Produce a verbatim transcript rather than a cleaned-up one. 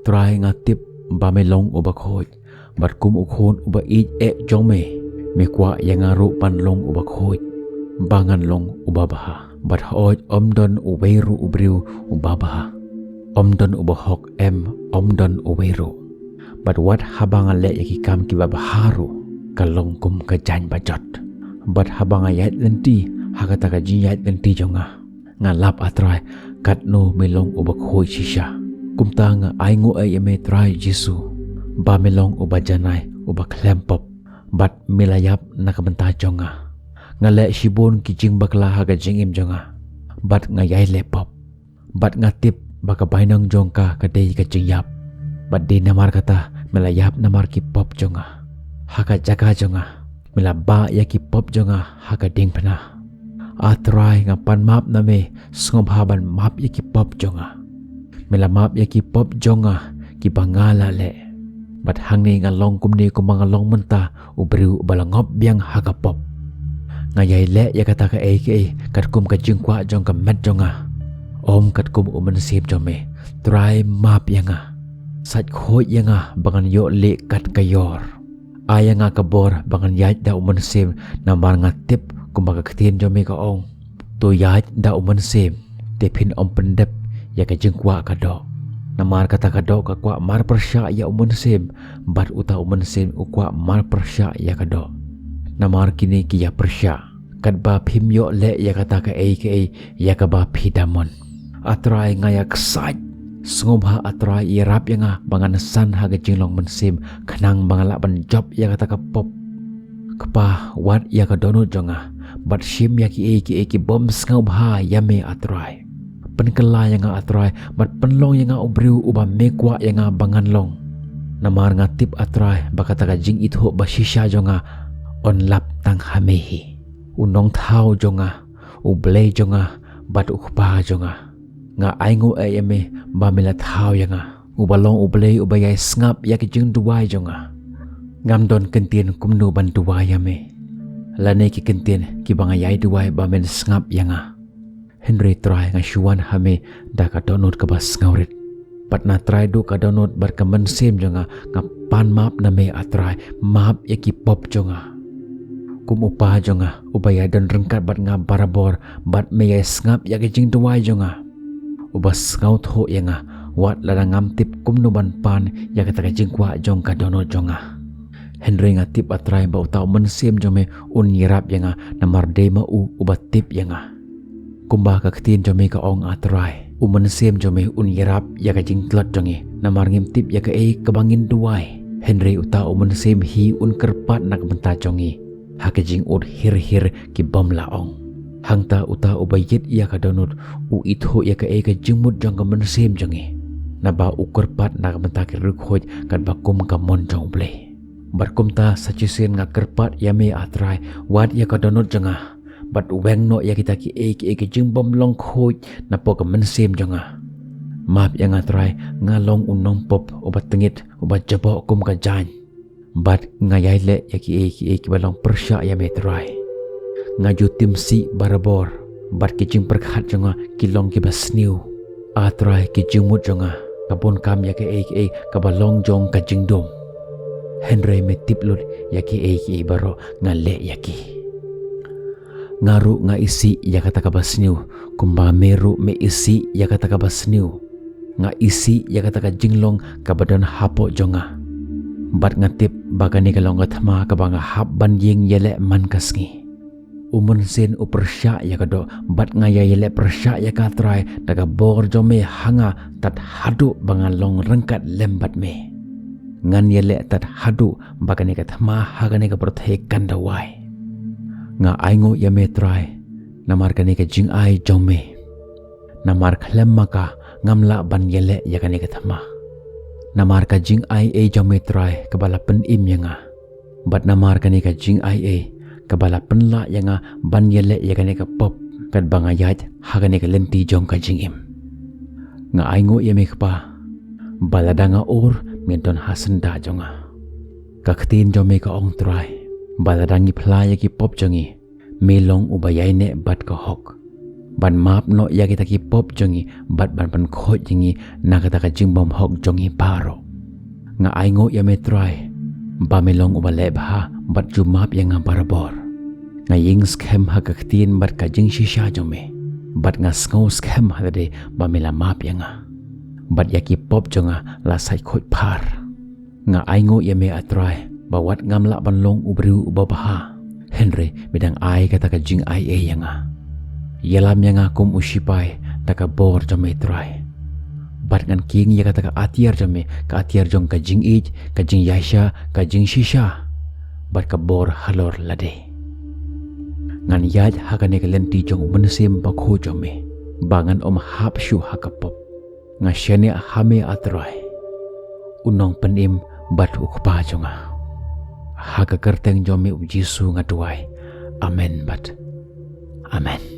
Trai, nga tip ba me long uba khuid, bad kum u khun uba ïeit eh jong me, me kwah ïa nga ruh ban long uba khuid, ba ngan long uba bha. Bad hooid, ym don uwei ruh u briew uba bha, ym don uba hok, em, ym don uwei ruh. Bad wat haba nga leh ïa ki kam kiba bha ruh, ka long kum ka jaiñ bajot. Bad haba nga ïaid lynti ha kata ka jingïaid lynti jong nga, nga lap, A Trai, katno me long uba khuid shisha. Kumta nga ainguh ïa me, Trai Jisu, ba me long uba janai, uba khlem pop, bad me la ïap na ka bynta jong nga. Nga leh shibun ki jingbakla ha ka jingim jong nga, bad nga ïai leh pop. Bad nga tip ba ka bainong jong ka ka dei ka jingïap. Bad dei namar kata me la ïap namar ki pop jong nga. Ha ka jaka jong nga, me la bah ïa ki pop jong nga ha ka diengphna. A Trai, nga pan map na me, sngewbha ban map ïa ki pop jong nga. Me la map ïa ki pop jong nga kiba nga la leh. Bad hangne nga long kumne kumba nga long mynta, u briew uba la ngop biang ha ka pop. Nga ïai leh ïa kata kaei kaei katkum ka jingkwah jong ka met jong nga, ym katkum u Mynsiem jong me. Trai, map ïa nga. Sait khuid ïa nga ba ngan ïoh leh kat ka ïor. Ai ïa nga ka bor ba ngan ïaid da u Mynsiem, namar nga tip kumba ka ktien jong me ka ong, to ïaid da u Mynsiem, te phin ym pyndep ïa ka jingkwah ka doh. Namar kata ka doh ka kwah mar pyrshah ïa u Mynsiem, bad uta u Mynsiem u kwah mar pyrshah ïa ka doh. Namar kine ki ïa pyrshah, katba phim ïoh leh ïa kata kaei kaei ïa kaba phi da mon. A Trai, nga ïa ksaid. Sngewbha, A Trai, ïarap ïa nga ba ngan san ha ka jinglong mynsiem, khnang ba nga lah ban jop ïa kata ka pop. Kpa, wad ïa ka dohnud jong nga, bad shim ïa kiei kiei ki bym sngewbha ïa me, A Trai. Pynkylla ïa nga, A Trai, bad pynlong ïa nga u briew uba me kwah ïa nga ba ngan long. Namar nga tip, A Trai, ba kata ka jingithuh ba shisha jong nga yn lap tang ha me hi, u Nongthaw jong nga, u Blei jong nga, bad u Kpa jong nga. Nga ainguh ïa me ba me la thaw ïa nga, uba long u Blei uba ïai sngap ïa ki jingduwai jong nga. Ngam don kyntien kumno ban duwai ïa me, lane ki kyntien kiba nga ïai duwai ba men sngap ïa nga. Hynrei Trai, nga shu wan ha me da ka dohnud kaba sngewrit. Bad na trai duh ka dohnud bad ka mynsiem jong nga, nga pan map na me, A Trai, map ïa ki pop jong nga. Kum u Pa jong nga uba ïai don ryngkat bad nga barabor, bad me ïai sngap ïa ka jingduwai jong nga, uba sngewthuh ïa nga, wat lada ngam tip kumno ban pan ïa kata ka jingkwah jong ka dohnud jong nga. Hynrei nga tip, A Trai, ba uta u Mynsiem jong me un ïarap ïa nga, namar dei ma u uba tip ïa nga. Kumba ka ktien jong me ka ong, A Trai, u Mynsiem jong me un ïarap ïa ka jingtlot jong ngi, namar ngim tip ïa kaei kaba ngin duwai. Hynrei uta u Mynsiem hi un kyrpad na ka bynta jong ngi ha ki jingud hir hir ki bym lah ong. Hangta uta uba ïit ïa ka dohnud u ithuh ïa kaei ka jingmut jong ka mynsiem jong ngi, naba u kyrpad na ka bynta ki riewkhuid katba kum ka mon jong U Blei. Bad kumta sa shisien nga kyrpad ïa me, A Trai, wad ïa ka dohnud jong nga, bad weng noh ïa kita kiei kiei ki jingbymlong khuid napoh ka mynsiem jong nga. Map ïa nga, Trai, nga long u nongpop uba tngit, uba jaboh kum ka jaiñ. Bad nga ïai leh ïa kiei kiei kiba long pyrshah ïa me, Trai. Nga ju tim sih barabor bad ki jingpyrkhat jong nga ki long kiba sniew. A Trai, ki jingmut jong nga ka bun kam ïa kaei kaei kaba long jong ka jingdum. Hynrei me tip lut ïa kiei kiei baroh nga leh ïa ki. Nga ruh nga isih ïa kata kaba sniew, kumba me ruh me isih ïa kata kaba sniew. Nga isih ïa kata ka jinglong kaba don hapoh jong nga. Bad nga tip ba kane ka long ka thma kaba nga hap ban ïeng ïaleh man ka sngi. U Mynsiem u pyrshah ïa ka doh, bad nga ïa ïaleh pyrshah ïa ka, Trai, da ka bor jong me ha nga tad haduh ba ngan long ryngkat lem bad me. Ngan ïaleh tad haduh ba kane ka thma ha kane ka pyrthei kan da wai. Nga ainguh ïa me, Trai, namar kane ka jingai jong me. Namar khlem ma ka ngam lah ban ïaleh ïa kane ka thma. Namar ka jingai ei jong me, Trai, kaba la pynim ïa nga. Bad namar kane ka jingai ei kaba la pynlah ïa nga ban ïaleh ïa kane ka pop, katba nga ïaid ha kane ka lynti jong ka jingim. Nga ainguh ïa me, Kpa, ba lada nga ur, me don ha syndah jong nga. Ka ktien jong me ka ong, Trai, ba lada ngi phla ïa ki pop jong ngi, me long uba ïaineh bad ka hok. ban map noh ïa kita ki pop jong ngi, bad ban pynkhuid ïa ngi na kata ka jingbymhok jong ngi baroh. Nga ainguh ïa me Trai, ba me long uba leh bha bad ju map ïa nga barabor. Nga ïeng skhem ha ka ktien bad ka jingshisha jong me, bad nga sngew skhem ha lade ba me la map ïa nga, bad ïa ki pop jong nga la sait khuid phar. Nga ainguh ïa me A Trai, ba wat ngam lah ban long u briew uba bha, hynrei me dang ai kata ka jingai ei ïa nga. Ïalam ïa nga kum u sipai da ka bor jong me Trai, bad ngan kieng ïa kata ka atiar jong me, ka atiar jong ka jingïeit, ka jingïaisha, ka jingshisha, bad ka bor halor lade. Ngan ïaid ha kane ka lynti jong u Mynsiem Bakhuid jong me, ba ngan ym hap shuh ha ka pop. Nga shaniah ha me A Trai, u Nongpynim bad u Kpa jong nga. Ha ka kyrteng jong me U Jisu nga duwai. Amen bad amen.